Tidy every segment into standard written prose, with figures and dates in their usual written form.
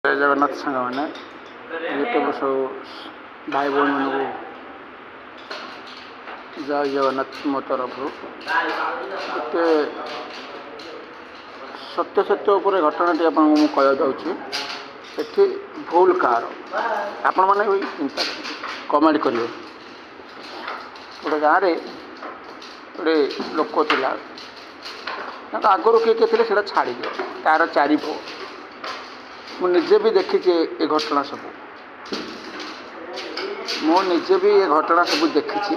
ଜୟ ଜଗନ୍ନାଥ ସାଙ୍ଗମାନେ, ୟୁଟ୍ୟୁବ୍ ସବୁ ଭାଇ ଭଉଣୀମାନଙ୍କୁ ଜୟ ଜଗନ୍ନାଥ। ମୋ ତରଫରୁ ଗୋଟେ ସତ୍ୟ ସତ୍ୟ ଉପରେ ଘଟଣାଟି ଆପଣଙ୍କୁ ମୁଁ କହିବାକୁ ଯାଉଛି। ଏଠି ଭୁଲ କାହାର, ଆପଣମାନେ ବି ଚିନ୍ତା କମେଣ୍ଟ କରିବେ। ଗୋଟେ ଗାଁରେ ଗୋଟେ ଲୋକ ଥିଲା। ତାଙ୍କ ଆଗରୁ କିଏ କିଏ ଥିଲେ ସେଇଟା ଛାଡ଼ିଦିଅ। ତାର ଚାରି ପୁଅ। ମୁଁ ନିଜେ ବି ଦେଖିଛି ଏ ଘଟଣା ସବୁ। ମୁଁ ନିଜେ ବି ଏ ଘଟଣା ସବୁ ଦେଖିଛି।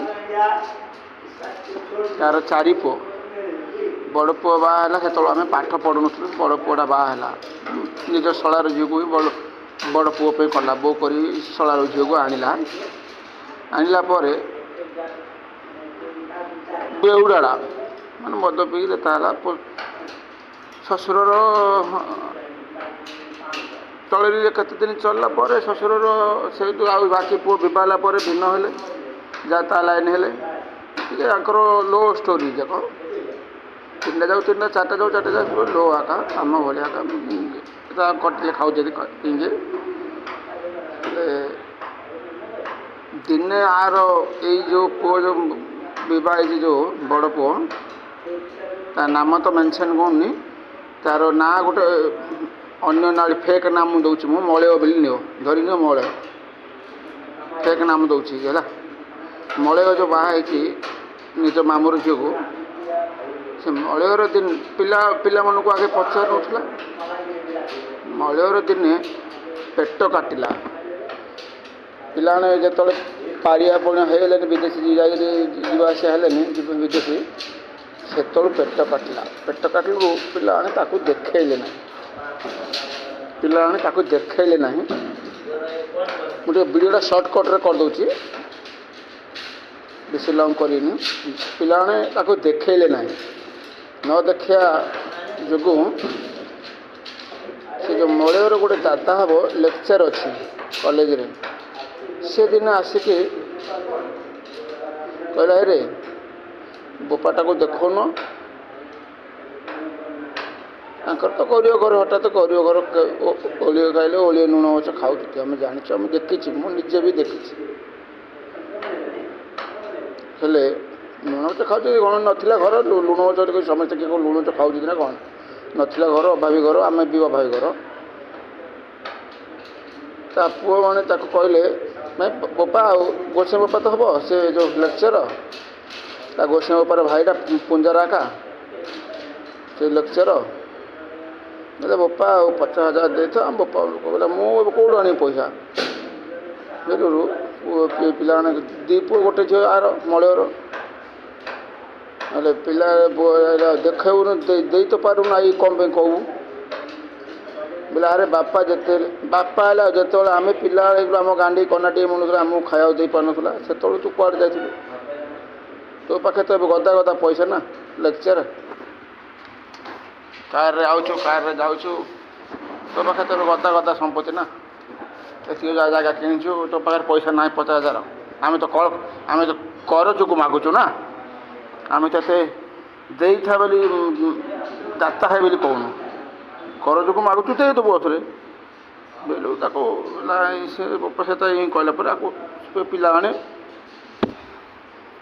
ତାର ଚାରି ପୁଅ। ବଡ଼ ପୁଅ ବାହା ହେଲା। ସେତେବେଳେ ଆମେ ପାଠ ପଢ଼ୁନଥିଲୁ। ବଡ଼ ପୁଅଟା ବାହା ହେଲା, ନିଜ ଶଳାର ଝିଅକୁ ବି ବଡ଼ ବଡ଼ ପୁଅ ପାଇଁ କଲା। ବୋହୂ କରି ଶଳାର ଝିଅକୁ ଆଣିଲା। ଆଣିଲା ପରେ ବେଉଡ଼ାଟା ମାନେ ମଦ ପିଇକି ଲେତା ହେଲା। ଶ୍ୱଶୁରର ଚଳିଲେ। କେତେ ଦିନ ଚଳିଲା ପରେ ଶ୍ୱଶୁରର ସେଇଠୁ ଆଉ ବାକି ପୁଅ ବିବାହ ହେଲା ପରେ ଭିନ୍ନ ହେଲେ, ଯାହା ତା ଲାଇନ୍ ହେଲେ। ଟିକେ ତାଙ୍କର ଲୋ ଷ୍ଟୋରି ଯାକ। ତିନିଟା ଯାଉ ତିନିଟା, ଚାରିଟା ଯାଉ ଚାରିଟା ଯାଉ, ଲୋ ଆକା, ଆମ ଭଳିଆ ଆକା କଟିଲେ ଖାଉଛନ୍ତି ପିଙ୍ଗେ। ହେଲେ ଦିନେ ଆର ଏଇ ଯେଉଁ ପୁଅ ଯେଉଁ ବିବାହ ହେଇଛି, ଯେଉଁ ବଡ଼ ପୁଅ, ତା ନାମ ତ ମେନସନ୍ କରୁନି। ତାର ନାଁ ଗୋଟେ ଅନ୍ୟ ନାଁ, ଫେକ୍ ନାମ ମୁଁ ଦେଉଛି। ମୁଁ ମଳୟ ବୋଲି ନିଅ, ଧରିନିଅ ମଳୟ, ଫେକ୍ ନାମ ଦେଉଛି ହେଲା। ମଳୟ ଯେଉଁ ବାହା ହେଇଛି ନିଜ ମାମୁଁର ଝିଅକୁ, ସେ ମଳୟର ଦିନ ପିଲା ପିଲାମାନଙ୍କୁ ଆଗେ ପଚାରୁନଥିଲା। ମଳୟର ଦିନେ ପେଟ କାଟିଲା। ପିଲାମାନେ ଯେତେବେଳେ ପାରିଆ ପଣିଆ ହେଇଗଲେନି, ବିଦେଶୀ ଯାଇକରି ଯିବା ଆସିବା ହେଲେନି ବିଦେଶୀ, ସେତେବେଳୁ ପେଟ କାଟିଲା। ପେଟ କାଟିଲୁ, ପିଲାମାନେ ତାକୁ ଦେଖେଇଲେ ନାହିଁ। ପିଲାମାନେ ତାକୁ ଦେଖେଇଲେ ନାହିଁ। ମୁଁ ଟିକେ ଭିଡ଼ିଓଟା ସର୍ଟକଟ୍ରେ କରିଦେଉଛି, ବେଶୀ ଲଙ୍ଗ୍ କରିନି। ପିଲାମାନେ ତାକୁ ଦେଖେଇଲେ ନାହିଁ। ନ ଦେଖିବା ଯୋଗୁଁ ସେ ଯେଉଁ ମଳୟର ଗୋଟେ ଦାଦା ହେବ, ଲେକ୍ଚର ଅଛି କଲେଜରେ, ସେ ଦିନ ଆସିକି କହିଲା, "ଆରେ, ବୋପାଟାକୁ ଦେଖଉନ।" ତାଙ୍କର ତ ଗରିବ ଘର। ହଠାତ୍ ଗରିବ ଘର, ଓଳିଏ ଖାଇଲେ ଓଳିଏ ଲୁଣ ଗଛ ଖାଉଛନ୍ତି। ଆମେ ଜାଣିଛୁ, ଆମେ ଦେଖିଛି, ମୁଁ ନିଜେ ବି ଦେଖିଛି। ହେଲେ ଲୁଣ ଗଛ ଖାଉଛନ୍ତି କ'ଣ? ନଥିଲା ଘର। ଲୁଣ ଗଛ ସମସ୍ତେ କିଏ ଲୁଣ ଗଛ ଖାଉଛନ୍ତି ନା କ'ଣ? ନଥିଲା ଘର, ଅଭାବୀ ଘର। ଆମେ ବି ଅଭାବୀ ଘର। ତା ପୁଅମାନେ ତାକୁ କହିଲେ, ନାଇଁ ବୋପା, ଆଉ ଗୋସାଇଁ ବୋପା ତ ହେବ ସେ ଯେଉଁ ଲେକ୍ଚର, ତା ଗୋସାଇଁ ବୋପାର ଭାଇଟା ପୁଞ୍ଜରା ଏକା ସେ ଲେକ୍ଚର। ହେଲେ ବୋପା, ଆଉ 50,000 ଦେଇଥାଅ ଆମ ବୋପା କହିଲା, ମୁଁ ଏବେ କେଉଁଠୁ ଆଣିବି ପଇସା? ବୁଝିଲୁ, ପିଲାମାନେ ଦୁଇ ପୁଅ ଗୋଟେ ଝିଅ ଆର ମଳୟର। ହେଲେ ପିଲା ଦେଖେଇବୁନୁ, ଦେଇ ତ ପାରୁନୁ, I କ'ଣ ପାଇଁ କହିବୁ ବୋଲେ। ଆରେ ବାପା, ଯେତେ ବାପା ହେଲା, ଯେତେବେଳେ ଆମେ ପିଲା ହେଇଥିଲୁ, ଆମ ଗାଣ୍ଡି କନା ଟିକେ ମିଳୁନଥିଲା, ଆମକୁ ଖାଇବାକୁ ଦେଇପାରୁନଥିଲା, ସେତେବେଳେ ତୁ କୁଆଡ଼େ ଯାଇଥିଲୁ? ତୋ ପାଖେ ତ ଏବେ ଗଦା ଗଦା ପଇସା ନା, ଲେକ୍ଚର, କାରରେ ଆଉଛୁ, କାରରେ ଯାଉଛୁ। ତୋ ପାଖେ ତ ଏବେ ଗଦା ଗଦା ସମ୍ପତ୍ତି ନା, ଏତିକି ଜାଗା କିଣିଛୁ। ତୋ ପାଖରେ ପଇସା ନାହିଁ 50,000? ଆମେ ତ କଳ, ଆମେ ତ କରଜକୁ ମାଗୁଛୁ ନା। ଆମେ ତତେ ଦେଇଥା ବୋଲି, ଦାତା ହେ ବୋଲି କହୁନୁ। କରଜକୁ ମାଗୁଛୁ, ଦେଇଦେବୁ ଆଉଥରେ ବେଲୁ ତାକୁ। ସେ ସେ ତ କହିଲା ପରେ ଆକୁ ସେ ପିଲାମାନେ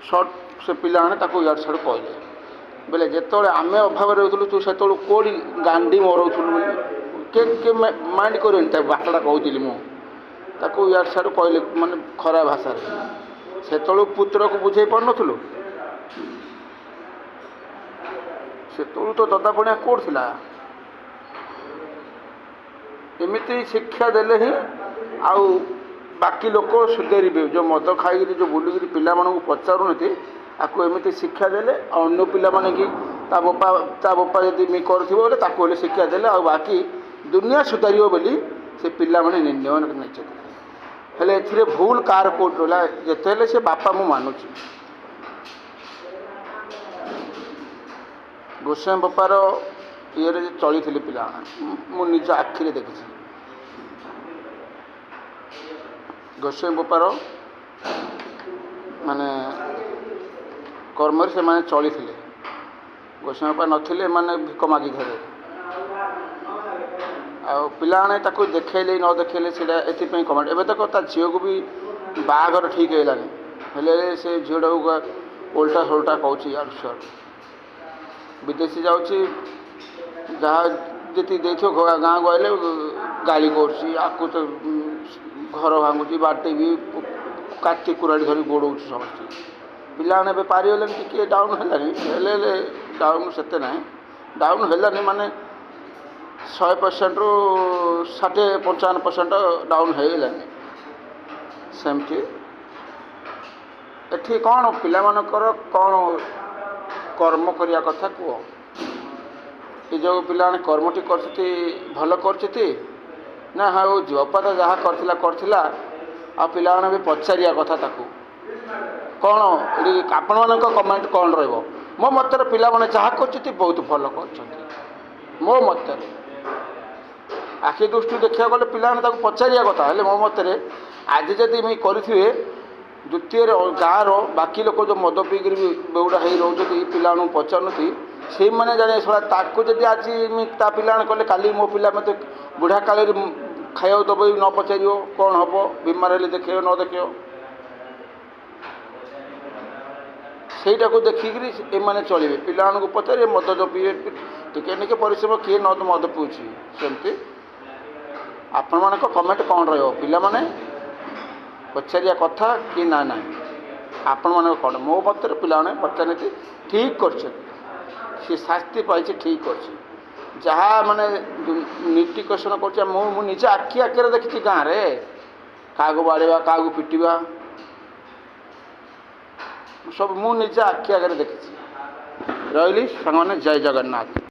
ସର୍ଟ, ସେ ପିଲାମାନେ ତାକୁ ଇଆଡ଼ୁ ସିଆଡ଼ୁ କହିଲେ ବୋଇଲେ, ଯେତେବେଳେ ଆମେ ଅଭାବରେ ରହୁଥିଲୁ, ତୁ ସେତେବେଳୁ କେଉଁଠି ଗାଣ୍ଡି ମରଉଥିଲୁ ବୋଲି। କିଏ କିଏ ମାଇଣ୍ଡ କରିବେନି, ତା ଭାଷାଟା କହୁଥିଲି ମୁଁ। ତାକୁ ଇଆଡ଼ୁ ସିଆଡ଼ୁ କହିଲେ, ମାନେ ଖରାପ ଭାଷାରେ। ସେତେବେଳକୁ ପୁତ୍ରକୁ ବୁଝେଇ ପାରୁନଥିଲୁ? ସେତେବେଳୁ ତ ଦଦା ପଣିଆ କେଉଁଠି ଥିଲା? ଏମିତି ଶିକ୍ଷା ଦେଲେ ହିଁ ଆଉ ବାକି ଲୋକ ସୁଧରିବେ। ଯେଉଁ ମଦ ଖାଇକିରି ଯେଉଁ ବୁଲିକିରି ପିଲାମାନଙ୍କୁ ପଚାରୁନାହାନ୍ତି, ଆକୁ ଏମିତି ଶିକ୍ଷା ଦେଲେ ଅନ୍ୟ ପିଲାମାନେ କି ତା ବୋପା ଯଦି ମି କରୁଥିବ ବୋଲେ ତାକୁ ହେଲେ ଶିକ୍ଷା ଦେଲେ ଆଉ ବାକି ଦୁନିଆ ସୁଧାରିବ ବୋଲି ସେ ପିଲାମାନେ ନିର୍ଣ୍ଣୟ ନେଇଛନ୍ତି। ହେଲେ ଏଥିରେ ଭୁଲ କାହାର କେଉଁଠି ରହିଲା? ଯେତେ ହେଲେ ସେ ବାପା, ମୁଁ ମାନୁଛି। ଗୋସ୍ୱାମୀ ବାପାର ଇଏରେ ଚଳିଥିଲେ ପିଲାମାନେ, ମୁଁ ନିଜ ଆଖିରେ ଦେଖିଛି। ଗୋସ୍ୱାମୀ ବୋପାର ମାନେ କର୍ମରେ ସେମାନେ ଚଳିଥିଲେ। ଗୋସ୍ୱାମୀ ବାପା ନଥିଲେ, ଏମାନେ ଭିକ ମାଗି ଖାଇଲେ। ଆଉ ପିଲାମାନେ ତାକୁ ଦେଖେଇଲେ ନ ଦେଖେଇଲେ ସେଇଟା ଏଥିପାଇଁ କମେଣ୍ଟ। ଏବେ ତକ ତା ଝିଅକୁ ବି ବାହାଘର ଠିକ୍ ହେଇଲାଣି, ହେଲେ ସେ ଝିଅଟାକୁ ଓଲଟା ସୋଲଟା କହୁଛି ଇଆଡ଼ୁ ସିଆଡ଼ୁ। ବିଦେଶୀ ଯାଉଛି, ଯାହା ଯେତିକି ଦେଇଥିବ ଗାଁକୁ ଆଇଲେ ଗାଳି କରୁଛି ଆକୁ, ତ ଘର ଭାଙ୍ଗୁଛି, ବାଟେଇବି, କାତି କୁରାଢ଼ୀ ଧରି ଗୋଡ଼ଉଛି ସମସ୍ତେ। ପିଲାମାନେ ଏବେ ପାରିଗଲେଣି, ଟିକେ ଡାଉନ୍ ହେଲାଣି। ହେଲେ ହେଲେ ଡାଉନ୍ ସେତେ ନାହିଁ, ଡାଉନ୍ ହେଲାନି ମାନେ 100%ରୁ 60-55% ଡାଉନ୍ ହେଇଗଲାଣି ସେମିତି। ଏଠି କ'ଣ ପିଲାମାନଙ୍କର କ'ଣ କର୍ମ କରିବା କଥା କୁହ? ଏ ଯେଉଁ ପିଲାମାନେ କର୍ମଟି କରୁଛନ୍ତି, ଭଲ କରୁଛନ୍ତି ନା? ହଉ, ବାପା ତ ଯାହା କରିଥିଲା କରିଥିଲା, ଆଉ ପିଲାମାନେ ବି ପଚାରିବା କଥା ତାକୁ କ'ଣ? ଏଠି ଆପଣମାନଙ୍କ କମେଣ୍ଟ କ'ଣ ରହିବ? ମୋ ମତରେ ପିଲାମାନେ ଯାହା କରୁଛନ୍ତି ବହୁତ ଭଲ କରୁଛନ୍ତି। ମୋ ମତରେ ଆଖି ଦୃଷ୍ଟିରୁ ଦେଖିବାକୁ ଗଲେ ପିଲାମାନେ ତାକୁ ପଚାରିବା କଥା। ହେଲେ ମୋ ମତରେ ଆଜି ଯଦି ଏମିତି କରିଥିବେ, ଦ୍ୱିତୀୟରେ ଗାଁର ବାକି ଲୋକ ଯେଉଁ ମଦ ପିଇକିରି ବି ବେଉଡ଼ା ହେଇ ରହୁଛନ୍ତି, ପିଲାମାନଙ୍କୁ ପଚାରୁନାହାନ୍ତି, ସେଇମାନେ ଜାଣିବେ ଶଳା ତାକୁ ଯଦି ଆଜି ଏମିତି ତା ପିଲାମାନେ କଲେ, କାଲି ମୋ ପିଲା ମୋତେ ବୁଢ଼ା କାଳରେ ଖାଇବାକୁ ଦେବ ନ ପଚାରିବ, କ'ଣ ହେବ? ବିମାର ହେଲେ ଦେଖେଇବ ନ ଦେଖେଇବ? ସେଇଟାକୁ ଦେଖିକିରି ଏମାନେ ଚଳିବେ। ପିଲାମାନଙ୍କୁ ପଚାରିବେ, ମଦ ଯେଉଁ ପିଇବେ ଟିକେ ଟିକେ ପରିଶ୍ରମ, କିଏ ନ ମଦ ପିଉଛି ସେମିତି? ଆପଣମାନଙ୍କ କମେଣ୍ଟ କ'ଣ ରହିବ? ପିଲାମାନେ ପଚାରିବା କଥା କି ନା ନାହିଁ? ଆପଣମାନଙ୍କ କ'ଣ? ମୋ ମତରେ ପିଲାମାନେ ପଚାରିକି ଠିକ୍ କରିଛନ୍ତି। ସେ ଶାସ୍ତି ପାଇଛି, ଠିକ୍ କରିଛି। ଯାହା ମାନେ ନୀତିକର୍ଷଣ କରୁଛି, ମୁଁ ନିଜେ ଆଖି ଆଖିରେ ଦେଖିଛି ଗାଁରେ କାହାକୁ ବାଡ଼େଇବା, କାହାକୁ ପିଟିବା, ସବୁ ମୁଁ ନିଜେ ଆଖି ଆଗରେ ଦେଖିଛି। ରହିଲି ସାଙ୍ଗମାନେ, ଜୟ ଜଗନ୍ନାଥ।